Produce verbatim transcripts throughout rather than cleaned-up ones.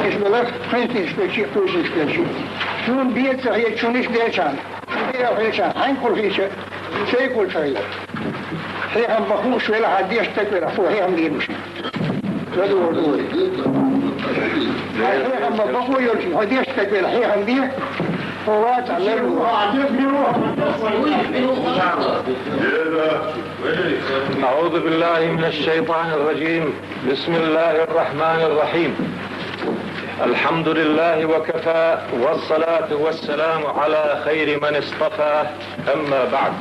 Иштта белар, хӀинца иштта белчи, кхуза иштта белчи. Шуна бен ца хетачунна иштта делчарна. Шун бен хетачарна, хьайн кура хийча, шайн кура ца хилар. Хьехам баха хууш велахь, дешна стаг велахь, хьо хьехам бийр бу шийна. Ладувгӏар ду вай. Хьехам баха бакъо йолчунна, хьо дешна стаг велахь, хьехам бе, хьо вац а лар ву. أعوذ بالله من الشيطان الرجيم. بسم الله الرحمن الرحيم. الحمد لله وكفى، والصلاة والسلام على خير من اصطفى، أما بعد.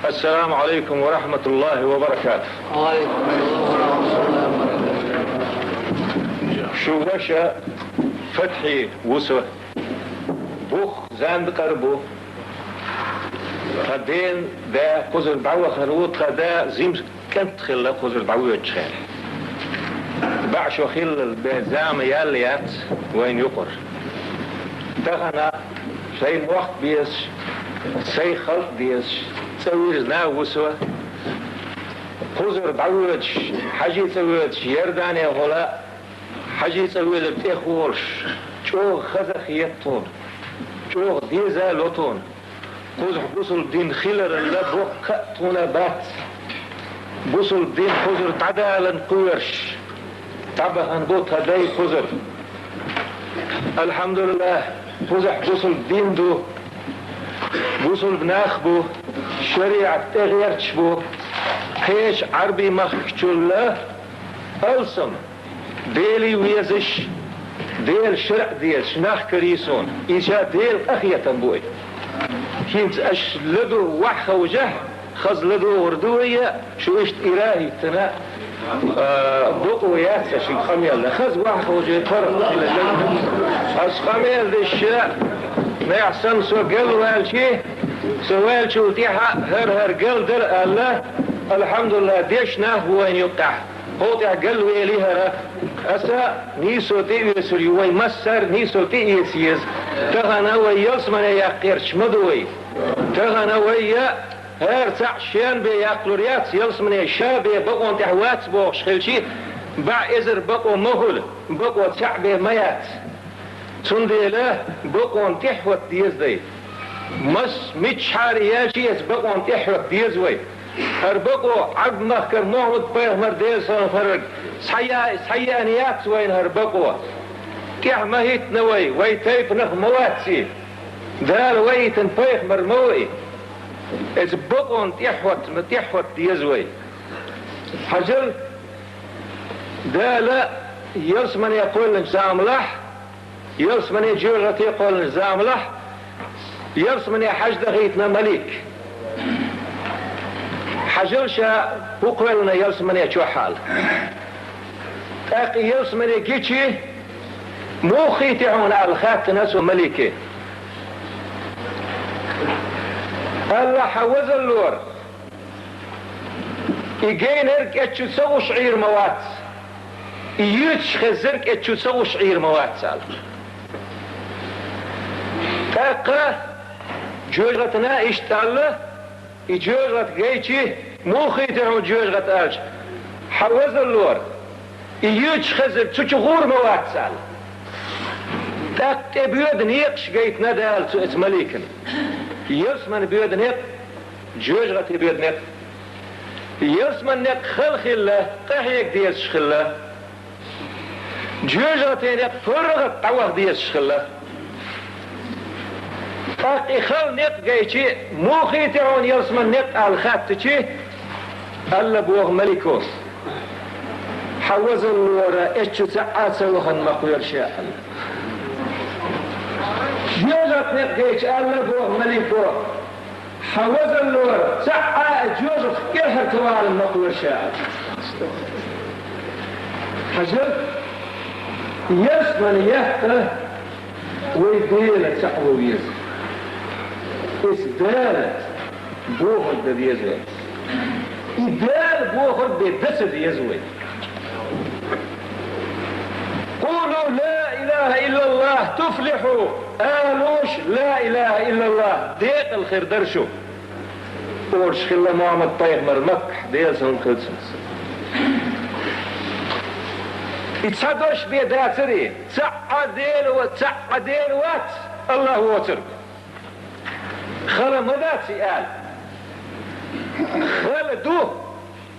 السلام عليكم ورحمة الله وبركاته. Шу ваша Фатхьи ву со. Бух Зандакъара бу. Тха ден да кхузара дӏавахар ву, тха да жима кӏант хилла кхузара дӏавоьдучу хенахь. Баьӏ шо хиллал бен зама ял яц вайна юкъара. Тахана сайн мохк безаш, сайн халкъ дезаш, цӏа вирзина ву со. Кхузара дӏавоьдуш, хьажи цӏа воьдуш, Ярдане хьула, хьажи цӏа велар тӏехволуш, чӏогӏа хаза хета тхуна, чӏогӏа деза а ло тхуна. Кхузахь бусулба дин хиларалла боккха а тхуна бац. Бусулба дин кхузара дӏадалан кхоьруш дӏабахана бу тхан дай кхузара. Алхьамдулиллах, кхузахь бусулба дин ду, бусулба нах бу, шариӏат тӏегӏерташ бу, кхечу Ӏарбий махкачулла алсам. Дела везаш, Делан шарӏ дезаш нах карий суна, иза ша Делан къахетам бу и. ХӀинца аша ладу ваьхьа ховшехь, хаза ладугӏур ду вай, шу иштта ира а хӀиттина, а, бакъо яц аша шуьга къамел дан. Хаза ваьхьа ховшехь, паргӏат хила ладу. Аса къамел деш, нагахь санна со гал ваьлчи, со ваьллачул тӏаьхьа хӀара-хӀара гал дара аьлла, алхьамдулиллах, дешна нах бу вайна юккъехь. Кху тӏехь гал вели хӀара. Аса нийсо тӏеоьцур ю, вай массара нийсо тӏеэца еза. Тахана вай ялсамане яккха гӏерташ ма ду вай. Тахана вай я хӀара цхьаъ шен бен яккхалур яц, ялсамане ша бен бакъонан тӏехь вац бохуш хилчи, баьӏ эзар бакъо ма хуьлу, бакъо цхьаъ бен ма яц. Цундела бакъонан тӏехь хӀотта деза дай. Мас миччахьара яьлчи, эца бакъонан тӏехь хӀотта деза вай. ХӀара бакъо Ӏарбмахкара Мухьаммад-пайхамар, Делан салам хиларг, схьая-, схьаеана яц вайна хӀара бакъо. ТӀехь ма хӀиттина вай, вай тайпанах ма вац и. Дала ваийтина пайхамар ма ву и. Эца бакъонан тӀехь хӀотта, тӀехь хӀотта деза вай. Хьажал, Дала ялсамане кхоьллинчу заманахь, ялсамане, жоьжахате кхоьллинчу заманахь, ялсамане хьажа дахийтина малик. Хьажал ша хӀун кхоьллина ялсамане чохь аьлла. ТӀаккха и ялсамане гичи, муха хийти хьуна аьлла хаьттина цу малике. Аьлла, хьан вазаллора, и гайнарг эцчу ца гӀуш Ӏийр ма вац. И юьйцуш хезнарг эцчу ца гӀуш Ӏийр ма вац аьлла. ТӀаккха жоьжахатана иштта аьлла, и жоьжахат гайчи, муха хийти хьуна жоьжахат аьлча, хьан вазаллора, и юьйцуш хезнарг цу чу гӀур ма вац аьлла. ТӀаккха тӀе боьду некъаш гайтина Дала цу эца маликана. Ялсамане боьду некъ, жоьжахате боьду некъ. Ялсамане некъ хала хилла, къахьега дезаш хилла. Жоьжахате некъ паргӀат дӀаваха дезаш хилла. ТӀаккха и хала некъ гайчи, муха хийти хьуна ялсамане некъ аьлла хаьттичи, аьлла боху малико: «Хьан вазаллора эцчу цхьа а ца вахана ма кхоьру ша», аьлла. Жоьжахате некъ гайчи, аьлла боху малико: «Хьан вазаллора цхьа а жоьжахатин кӀелхьара ца валана ма кхоьру ша». Хьажал, ялсамане ятта вай Дела цхьаъ ван веза. Иза Дала бохург дан деза вай. И Дала бохург бен дан ца деза вай. «Къулу ла илаха иллаллах туфлиху», алуш, ла илаха иллаллах, декъала хир дара шу. Олуш хилла Мухьаммад-пайхамар Маккахь, Делан салам хилла цунна. И цхьа дош бен дацаре, цхьа а Дела ва-, цхьа а Дела вац, АллахӀ воцург. Хала ма дац и ала. Хала ду,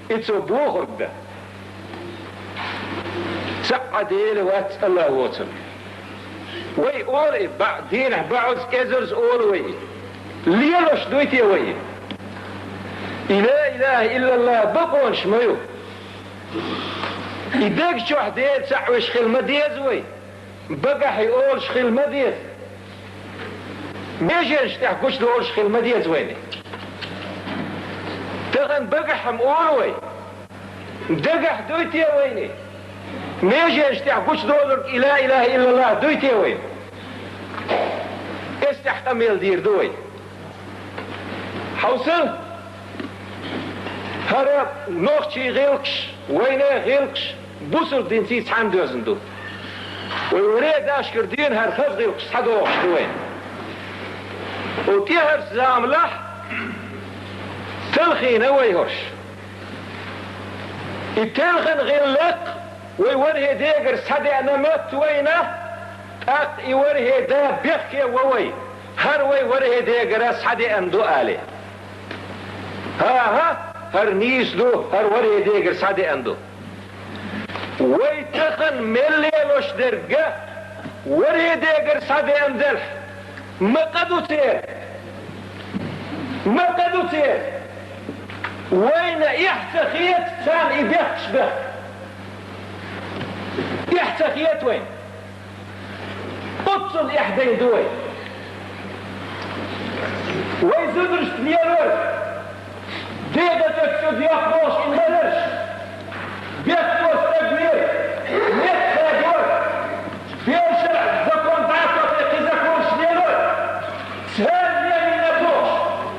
и цо бохург дан. Цхьа а Дела вац, АллахӀ воцург. Вай олу и баъ-, дийнахь баъозза, эзарза олу вай и. Лелош дуй те вай и? И ла илаха иллаллахӀ бакъонаш ма ю. И даг чохь Дела цхьаъ веш хила ма деза вай. Багахь и олуш хила ма деза. Меженаш тӀехь гучудолуш хила ма деза вайна. Тахана багахь-м олу вай. Дагахь дуй те вайна? Меженаш тӀехь гучудолург и ла илаха иллаллахӀ дуй те вайна? Эс тӀехь къамел дийр ду вай. Хьовсал, хӀара нохчийн гӀиллакхаш, вайнехан гӀиллакхаш бусалба динций цхьаьна доьзна ду. Вай варе дашкара дуьйна хӀара хаза гӀиллакхаш схьадогӀуш ду вайна. О, тӀаьхьарчу заманахь талхийна вай хӀорш. И телхина гӀиллакх вай ворхӀе дегара схьадеана моьтту вайна, тӀаккха и ворхӀе да бехке во вай, хӀара вай ворхӀе дегара схьадеана ду алий. ХӀан-хӀа, хӀара нийса ду, хӀара ворхӀе дегара схьадеана ду. Вай тахана мел лелош дерг а ворхӀе дегара схьадеана делахь, ма къа ду церан. Ма къа ду церан. Вайна эхь ца хета царна и бехкаш бехк. Эхь ца хета вайна. Оццул эхь дайна ду вай. Вай зударшна лелор, дегӀан тӀе чӀуз йоккхуш и лелорш, бехке стаг вер, меттахадор, бер шарӀан закон дӀа а тохий, кхин законаш лелор, цара лелийна бохуш,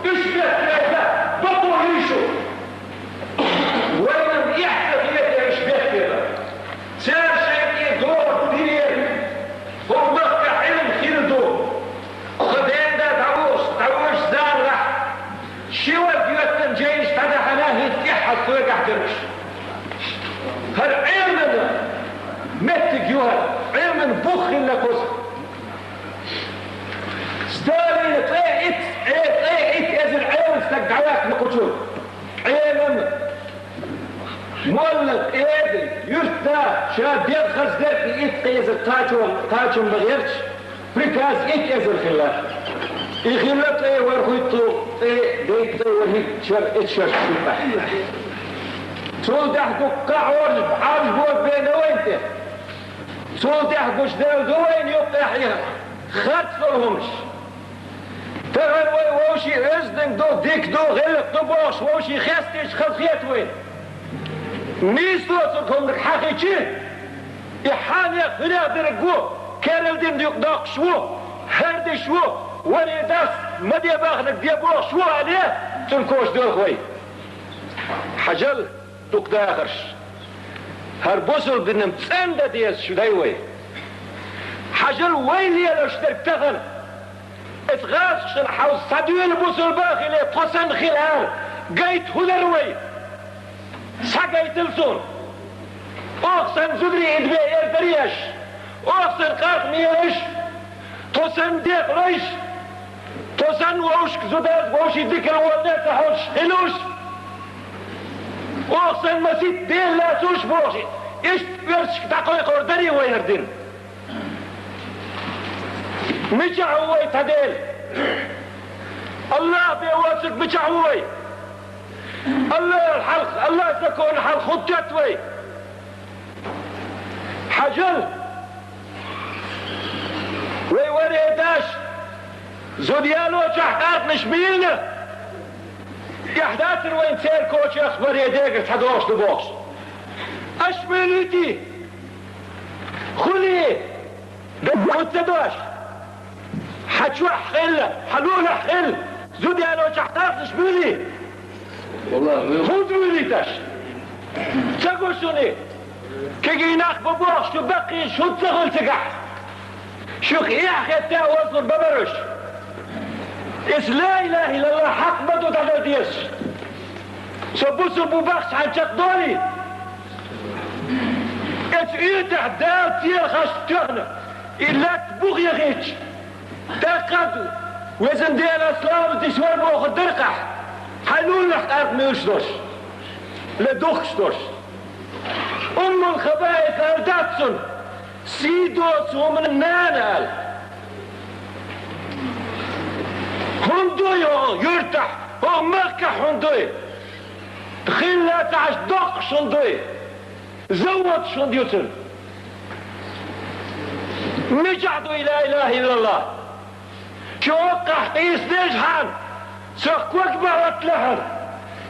уьш бехке дан бакъо юй шу? Вайна эхь ца хета уьш бехке дан. Цара шайн тӀе догӀу дилира, хӀокху махкахь Ӏилма хир ду. Тхан ден-да дӀавоьдуш, дӀавоьдучу заманахь ши варг йоьттина жайнаш дӀадахьана, хӀинца тӀаьххьара соьгахь дерг уьш. ХӀара Ӏилман меттиг ю хӀара, Ӏилман бух хилла кхуза. Сталина ткъе итт, ткъе итт эзар Ӏелам стаг дӀаваьккхина кху чу. Ӏелам, молла, къеда, юьртда, ша дегӀ хаза дерг и итт ткъе эзар кхачам, кхачам бан гӀерташ, приказ итт эзар хилла. И хилла ткъе ворхӀуьйту, ткъе дейтта, ткъе ворхӀуьйту шар, итт шар шуьтӀахь. Цул тӀаьхьа дуккха а Ӏалашбо бен вайн тӀе. Цул тӀаьхьа гучудаьлла ду вайна юккъехь и харц долу хӀумаш. Тахана вай вовшийн оьзданг ду, дика ду, гӀиллакх ду бохуш, вовшийн хестийча хазахета вайна. Нийса доцург хӀуманах хьахийча, и хьанех, хӀунех дерг ву, керла дин юкъа доккхуш ву, хӀердаш ву, варе дас, ма де баханарг де бохуш ву аьлла, цунна коча доьлху вай. Хьажал, дукха дахарш. ХӀара бусалба динан цӀенда дезаш дай вай. Хьажал вай лелаш дерг тахана. Эца гӀазкхашна хьовса, схьадоьлу бусалба а хиле, тхо санна хила ала, гайта хӀун дара вай? Схьагайтал суна. Оха санна зударий идбе эр дарий аш? Оха санна къаркъа мелаш? Тхо санна декъалойш? Тхо санна вовшашка зуда, вовшийн дикал волле а ца хьожуш хилуш? Оха санна масийтта Дела лацуш бохуш, иштта оьрсашка дӀакхойкхор дарий вай хӀара дин? Мичахь ву вай тхан Дела? АллахӀ бен воцург мичахь ву вай? АллахӀал хьалха, АллахӀ законал хьалха хӀуттет вай? Хьажал, вай варе даш, зуда ялочохь къаркъанаш мийна, эхь дацара вайн церан кочех варе дегара цхьа догӀуш ду бохуш. Аш муьйлуьйтий? Хуьлий? Дан хӀун ца дош? Хьан чохь хилла, хьан лулахь хилла, зуда ялочохь къаркъанаш муьйлий? ХӀунда муьйлуьйташ? Ца гу шуна? Кегий нах бу бохуш шу баккхийша хӀунда ца хуьлу цигахь? Шух эхь хетта озлур бабараш. Иза ла илаха иллаллахӀ хьакъ ма ду дӀадала дезаш. Со бусалба ву бахча хьан чекхдолий? Уьйтахь Дала цӀера хаш тоьхна, и латта бух яхийча, тӀаккха везан Дела, слава дисвар боху даркъахь, хьайн нунах къаркъа муьйлуш долуш, ле духкуш долуш. Уммул хабаис аьлла дац цунна, сий доцу хӀуманан нана аьлла. ХӀунда дуй хӀокху юьртахь, хӀокху махкахь хӀунда дуй? Хилла ца Ӏаш доккхуш хӀунда дуй? Завод шуна ю цуьнан. Мичахь ду и ла илаха иллаллах? Шу хӀокхахь къийса деза хьан, цох ког бан хӀотталахьара,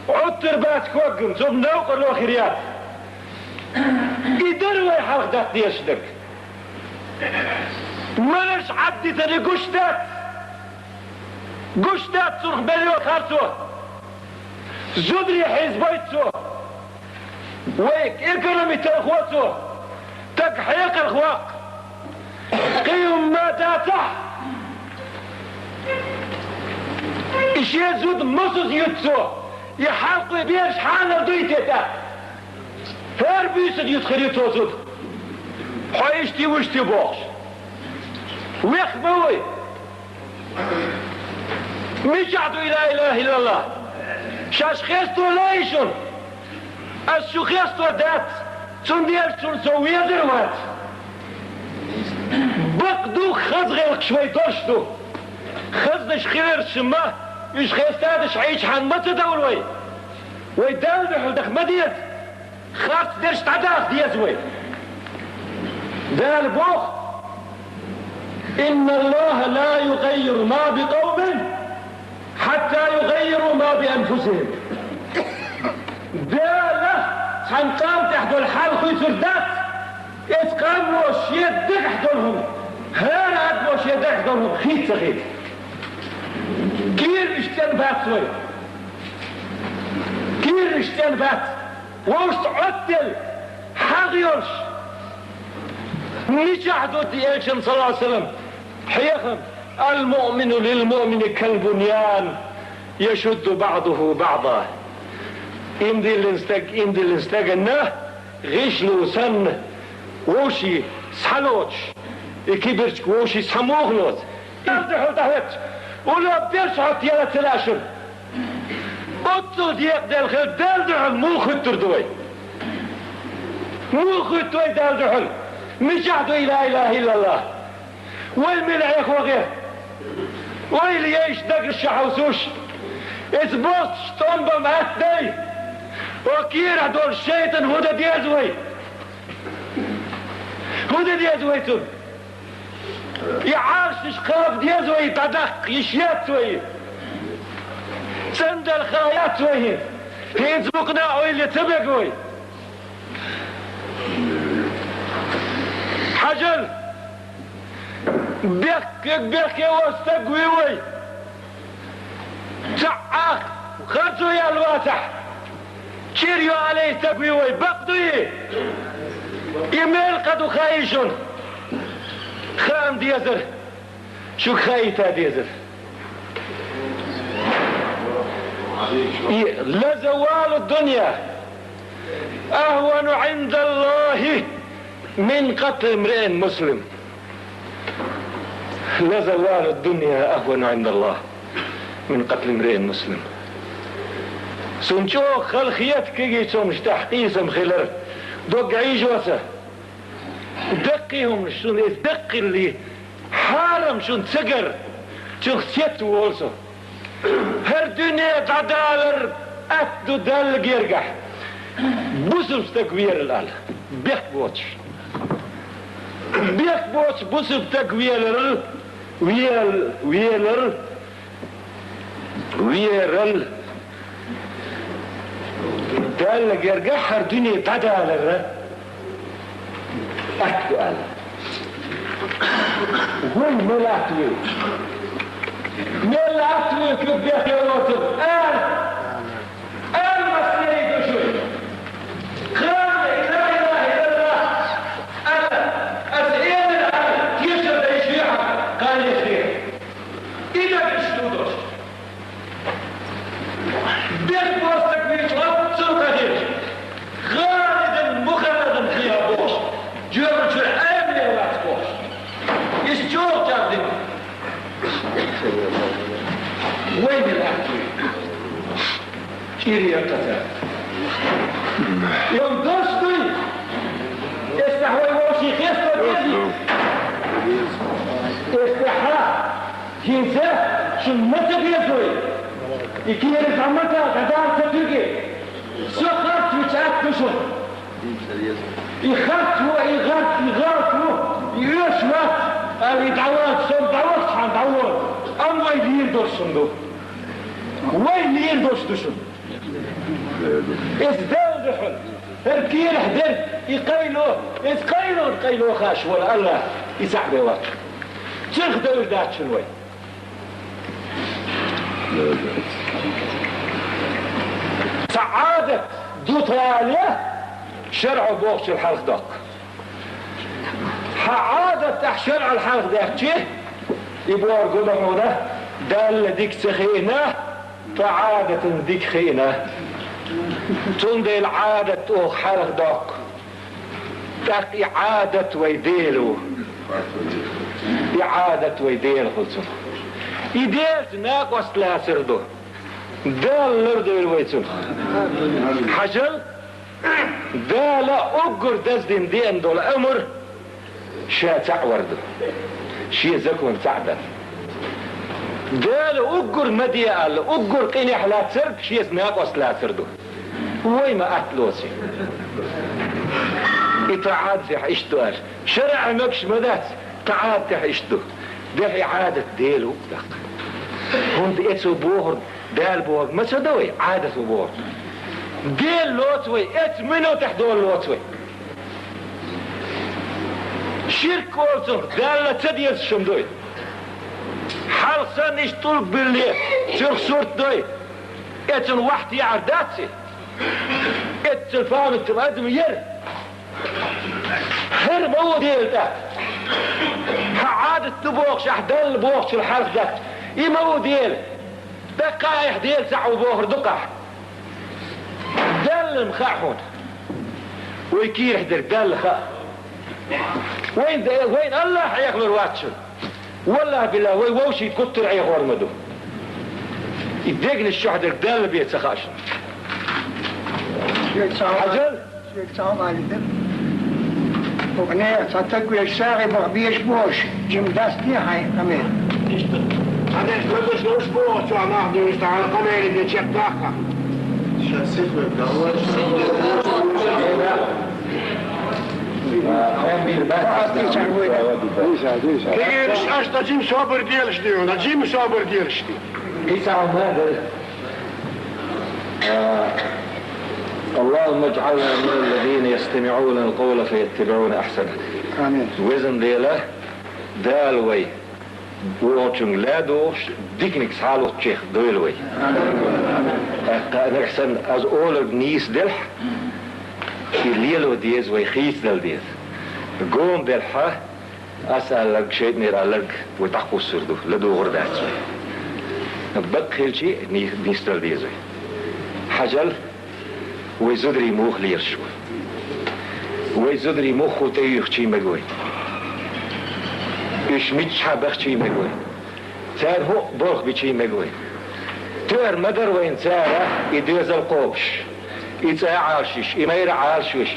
Ӏуттар бац коггам, цунна новкъарло хир яц. И дара вай хьалха даккха дезаш дерг. Мараш Ӏаддитарий гуш дац? Гуш дац цунах мел йо харцо? Зударий хьийзабайта цо. Вай экономика талхо цо, стаг хьекхарх ваккха. Кхин хӀумма дацахь, и шен зуда мосазза юьту цо, и хьалкхуьй бераш хьанал дуй те тӀаккха? ХӀара буьйсанна юьту хир ю цо зуда. Хьо иштта ю, вуьшта ю бохуш. Вех ма вуй. Мичахь ду и ла илаха иллаллах? Шаьш хесто лайшуна? Ас шу хесто дац, цундела цунна со везар а вац. Бакъ ду, хаза гӀиллакхаш вай долуш ду. Хазнаш хиларца ма, уьш хестадаш Ӏийча хьан ма ца довла вай. Вай Далла дуьхьал даха ма деза. Харц дерш дӀадаха деза вай. Дала боху: «Инна Аллаха ла югаййиру ма би къавмин, хьатта югаййиру ма би анфусихим». Дала цхьана къам тӀехь долу хьал хуьйцур дац, эцу къамо шен дагахь долу хӀума, хӀара адамо шен дагахь долу хӀума хийца ца хийца. Кийра иштта цӀена бац вай. Кийра иштта цӀена бац. Вовшашца Ӏоттаделла, хьагӀ йолуш. Мичахь ду те элчан, саллаллаху алейхи ва саллям, хьехам: «Ал-муъмину лил-муъмини кал-буньян, яшудду баъдуху баъда». Иман диллина стаг иман диллина стагана гӀишло санна, вовший схьалоцуш, и кибарчиг вовший схьамухлоцу. Иза дуьхьал дӀахӀоьттуш, улло берш хьо тела ца лаьа шуна. Оццул декъаделла хила Далла дуьхьал муха хӀуьттур ду вай? Муха хӀуьтту вай Далла дуьхьал? Мичахь ду и ла илаха иллаллах? Вай мила Ӏеха вахе? Ойла еш дагаш ша хьовсуш, иза боцуш тӀом бан аттай? О кийрахь долу шайтан хӀун дан деза вай? ХӀун дан деза вай цунна? И Ӏаршнаш кхаба деза вай, дӀадаккха йиш яц вай. ЦӀандала ха яц вай хӀинца. ХӀинца мукъана ойла ца бега вай. Хьажал, бехк-, бехке ван стаг вуй вай. Цхьаъ харцо яьлла вацахь, чӀир йоаллий стаг вуй вай, бакъ дуй? И мел къа ду хаий шуна? Хаам дезара, шуьга хаийта дезара. И ла завалу дунья ахвану Ӏиндаллахи мин къатли мриин муслим. Ла завалу дунья ахвану Ӏиндаллах мин къатли мриин муслим. Суна чӀогӀа хала хета кегийчу хӀуманаш тӀехь къийсам хилар, дог Ӏийжоца. Даккхий хӀуманаш шуна иза даккхилли, хьарам шуна ца гар, цуьнах сецца волу со. ХӀара дуьне дӀадалар атта ду Далла гергахь. Бусалба стаг веларал ала. Бехк боцуш. Бехк боцуш бусалба стаг веларал, вел-, веларал, верал. Далла гергахь хӀара дуьне дӀадалар атта ду ала. Вай мел атта вуй? Мел атта вуй, куьг бехке воцург? Ара! Ара, массерий ду шуьга! Кхана, ла илаха иллаллах ала, аса элира ала, тешар дай шуьга, кхана ешхира. И даг иштта ду дош. Бехк боцу стаг вийча, оццул къахеташ. Халидан Мухаммадан хиха бохуш. Чура амине вац бохуш. Иза чӀогӀа чӀагӀдина. Вай мила атта вуй? ЧӀир яккха цара. Йом дос дуй? Эс тӀехь вай вовшийн хесто дезий? Эс тӀехьа хӀинца шун ма ца дезой? И кийра дӀа ма ца, дӀадала ца туьге? Со харц вича атта ду шуна. И харц ву, и гӀарц, и гӀалат ву, и оьшуш вац, ала и дӀаваха, сон дӀавахча хьан дӀавола. Амма вай лийр долуш шун ду. Вай лийр долуш ду шун. Иза Далла ду хьуна. ХӀара кийрахь дерг, и къайло, иза къайло, къайло хаш вара АллахӀ, и цхьаъ бен вац. Цуьнах девр дац шуна вай. Цхьа Ӏадат ду тӀе а ле, шарӀо бохучул хьалха доккху. Хьан Ӏадат ахь шарӀал хьалха даьккхича, и бохург хӀун ду хьуна, Далла дика ца хиъна, ткъа Ӏадатан дика хиъна. Цундела Ӏадат оха хьалха доккху. ТӀаккха и Ӏадат вай Дела ву. И Ӏадат вай Дела хуьлу цунах. И Делаца накъост лацар ду. Дала лардойла вай цунах. Хьажал, Дала уггар даздина деана долу амр Ша цхьаъ вар ду. Шен закон цхьаъ дар. Дала уггар ма де аьлла, уггар къинехь лацарг Шеца накъост лацар ду. Вай ма атта лоций. И тӀаӀадатехь иштта ду аьлла. ШарӀехь мегаш ма дац, тӀаӀадатехь иштта ду. Дехьа и Ӏадат Дела ву даккха. ХӀунда эцо бохург, Дала бохург ма ца до вай, Ӏадат ву бохург. Дела лоцу вай, эцу минотехь дола лоцу вай. Ширк олу цунах, Далла ца дезаш хӀума дуй. Хьалха санна иштта тӀулг билле, цуьнах сурт дуй. Эцун вахьта яӀар дац и? Эццул памятам адам яра. ХӀара ма ву Дела тӀаккха. Хьан Ӏадат ду бохуш, ахь Далла бохучул хьалха дац. И ма ву Дела. ТӀаккха айхьа Дела цхьаъ ву бохур ду-кх ахь. Далла-м хаьа хьуна. Вай кийрахь дерг Далла хаьа. Вайн, вайн АллахӀ Ӏехалур вац шуна. ВаллахӀи-биллахӀи, вай вовшийн гуттар а Ӏехор ма ду. И дегнаш чохь дерг Далла бен ца хаьа шуна. Хьажал! Шега цхьа хӀума аьлла дара. Оха нехан цхьа стаг веш сагӀи баха безаш бохуш, жима дастий хьайн къамел? Иштта. Хьан деш дагаш луш боху, чохь нах дуьйна тахьана къамеле де чекхдаккха. Ша сихве галван. Кегийраш аша дан жима собар делаш дуьйна, дан жима собар делаш ди. Иса Аллах. اللهم اجعلنا من الذين يستمعون القول فيتبعون أحسنه. Амин. Везан Дела, Дала вай вочунга ладугӀуш, диканиг схьалоцчех дойла вай. Амин. ТӀаккха нагахь санна аса олург нийса делахь, и лело деза вай, хийцадала деза. Гома делахьа, ас аьлларг, шайтӀанера аьлларг вай дӀакхуссур ду, ладугӀур дац вай. Бакъ хилчи, ни-, нисдала деза вай. Хьажал, вай зударий муха лелаш бу? Вай зударий муха тӀеюьйхучий мега вай? Уьш миччахьа бахчий мега вай? Цара хӀуъа болх бичий мега вай? Тоьар ма дара вайна цара и доьзал кхобуш, и цӀа Ӏалашйиш, и майра Ӏалашвеш,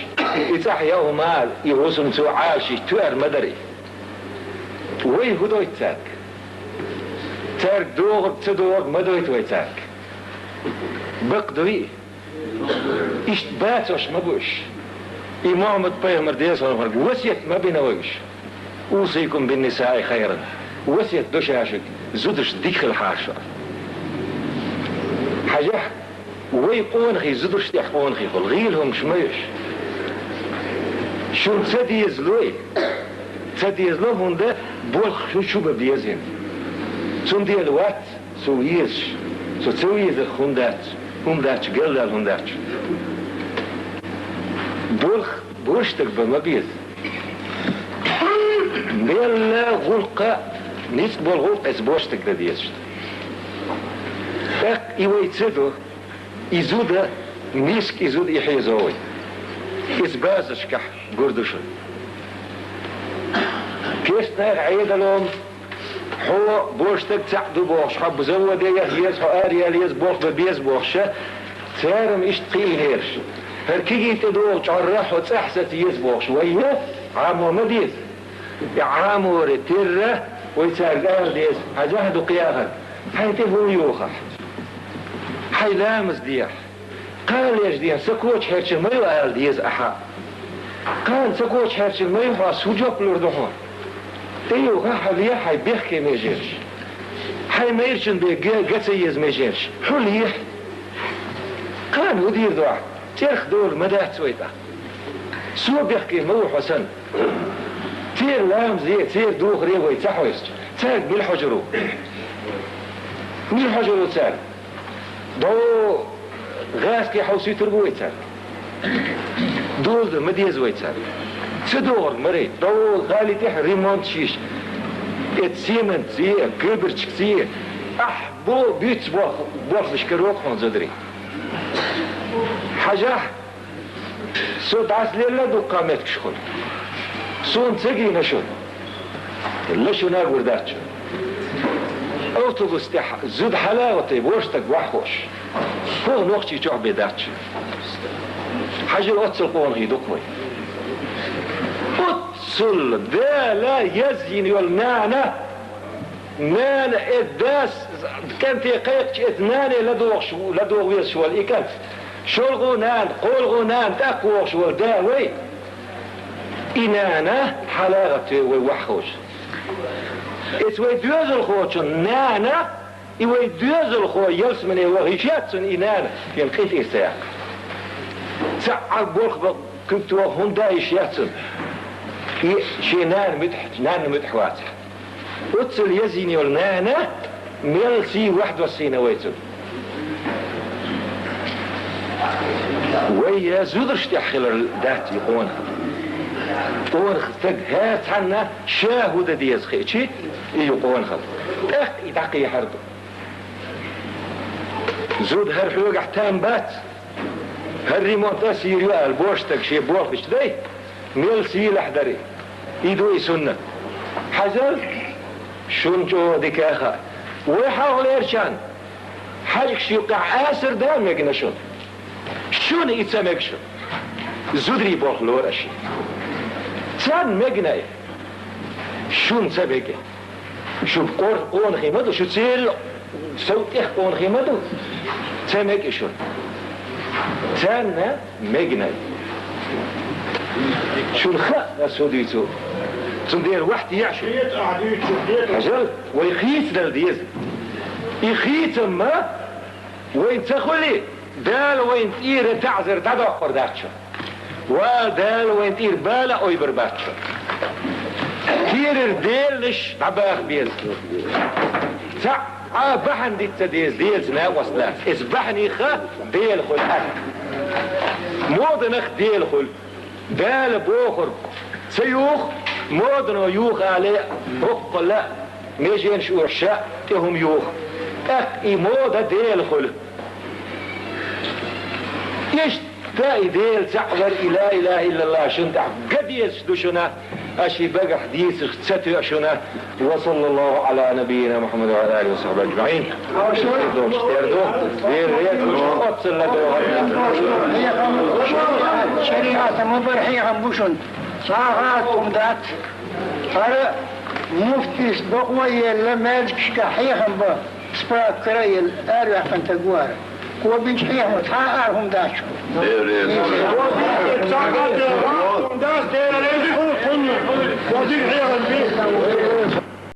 и цӀахь яа хӀума, и хӀусамцо Ӏалашйиш, тоьар ма дара и. Вай хӀун дойту цаьрга? Цаьрга догӀург, ца догӀург ма дойту вай цаьрга. Бакъ дуй и? Иштта бацош ма бу уьш. И Мухьаммад-пайхамар деза хӀорхьарг васет ма бина вай уьш. أوصيكم بالنساء خيرا. Васет до ша шуьга, зударшна дика хила хьаша. Хьажахь, вай къонахий, зударшна тӀехь къонахий хуьлу, гӀийла хӀумаш ма ю уьш. Шуна ца дезало и, ца дезало, хӀунда болх шу чу бан беза. Цундела вац, Со везаш, со ца везарх хӀума дац, хӀума дац, галдаьлла хӀума дац. Болх боьрша стаг бан ма беза. Мелла гӀуллакх, ницкъ болу гӀуллакх эца боьрша стаг дан дезаш. ТӀаккха и вай ца до, и зуда, миска и зуда, и хьийзо вай. Иза базаршкахь гур ду шуна. Гешт наха Ӏедалом, хьо бош стаг цхьаъ ду бохуш, хьо заводе яха еза, хьо араяла еза, болх бан беза бохуша, цара-м иштта кхиийнераш. ХӀара кегий тӀедогӀу чӀорра хьо цӀахь саца еза бохуш, вай я, Ӏамо ма деза. И Ӏаморе терра, вай цаьрга ала деза, хьажахьа ду кхиахар, хьайн тӀе хӀун йохахь? Хьайн ламаз дехьа. Кхана леш ден, са коча хьерчина ма ю ала деза ахьа. Кхана са коча хьерчина ма ю хьо, ас хӀун жоп лур ду хьуна? ТӀеюха хьан ле хьайн бехке меженаш. Хьайн майрачун бен га, га ца еза меженаш. Хьо ле. Кхана хӀун дийр ду ахь? ЦӀерх долу ма дац вай тӀаккха. Со бехке ма ву хьо санна. Церан ламазе, церан духаре вай ца хьовсча, цаьрга мила хьожур ву? Мила хьожур ву цаьрга? До гӀаьске хьовсуьйтур бу вай цаьрга? Доза ма деза вай цаьрга. Ца догӀург марий, до гӀали тӀехь ремонт шиш. Эт семанций, габарчкций, ахь бо буьйцу бо-, бохлуш каро хьуна зударий. Хьажахь, со дӀасалелла дуккха меттигаш хуьлу. Суна ца гина шуна. Ла шуна гур дац шуна. Автобус тӀехь зуда хьала а ватай, вож стаг ваьхьа хууш. ХӀокху нохчий чохь бен дац шуна. Хьажал, оццул къонахий ду-кх вай. Оццул Дала язйина йолу нана, нана, э, дас, кӀанте кхайкхича, эца нане ладогӀуш, ладогӀа везаш волу и кӀант. ШолгӀа нана, кхоалгӀа нана тӀаккха вогӀуш волу да вай. И нана хьалагӀа тоьу вай ваьхьа хууш. Эца вай доьзалхочун нана, и вай доьзалхо ялсамане ваха йиш яц цунна и нана, шен кӀентий ца яккха. Цхьаъ болх бан куьг тоха хӀунда йиш яц цунна? И шен нана муьтӀахь, нанна муьтӀахь вацахь. Оццул язйина йолу нана мел сий ваьхьа доссийна вай цунна. Вай я зударш тӀехь хилар дац и къонах. Къонах стаг хӀара цхьанна ша хӀун дан деза хиъчи, и ю къонахалла. ТӀаккха и дӀакхехьар ду. Зуда хӀара хьоьгахь там бац. ХӀара ремонт ас йийр ю аьлла, бош стаг шен болх бечу дай, мел сийлахь дарий. И ду и суннат. Хьажал, шуна чӀогӀа дика а хаьа. Вай хьалхалерчарна хьаьжкӀаш юккъехь асар да мегна шуна? Шуна и ца мега шуна. Зударий болх лора аша. Царна мегна и. Шуна ца мега. Шу къор-, къонахий ма ду, шу церан сов тӀех къонахий ма ду. Ца мега шуна. Царна мегнай. Шуна хаьа, ас хӀун дуьйцу? Цундела ваьхьа теӀа шу. Хьажал, вай хийцадала деза. И хийцам ма вайна ца хуьли, Дала вайна тӀера таӀзар дӀадоккхур дац шу. Ва Дала вайн тӀера бала а ойбар бац шу. Кийрара деланаш дӀабаха беза. Цхьа а бахьана дита ца деза, Делаца накъост лаца. Иза бахьанех Дела хуьлу атта. Моданах Дела хуьлу. Дала бохург ца юха, модано юха алий, хӀоккхул а меженаш оьшу ша тӀе хӀума юха. ТӀаккха и мода Дела хуьлу. Иштта и Дела цхьаъ вар, и ла илаха иллаллах шуна тӀехь ган дезаш ду шуна, аша и багахь дийцарх ца тоьа шуна. Ва саллаллаху Ӏала набийина Мухьаммад ва Ӏала алихи ва сахьбихи ажмаӀин. Доккхачу тера ду, Дела реза ву шуна оццул ладогӀарна. Шариатан ма бара хьехам бу шуна. Цхьа а хӀума дац. ХӀара муфтис докъо а елла, маьждигашка хьехам бан справка а елла, араваьккхина стаг вара. Кхо бинчу хьехамо цхьа а ара хӀума дац. Дела реза ву шуна.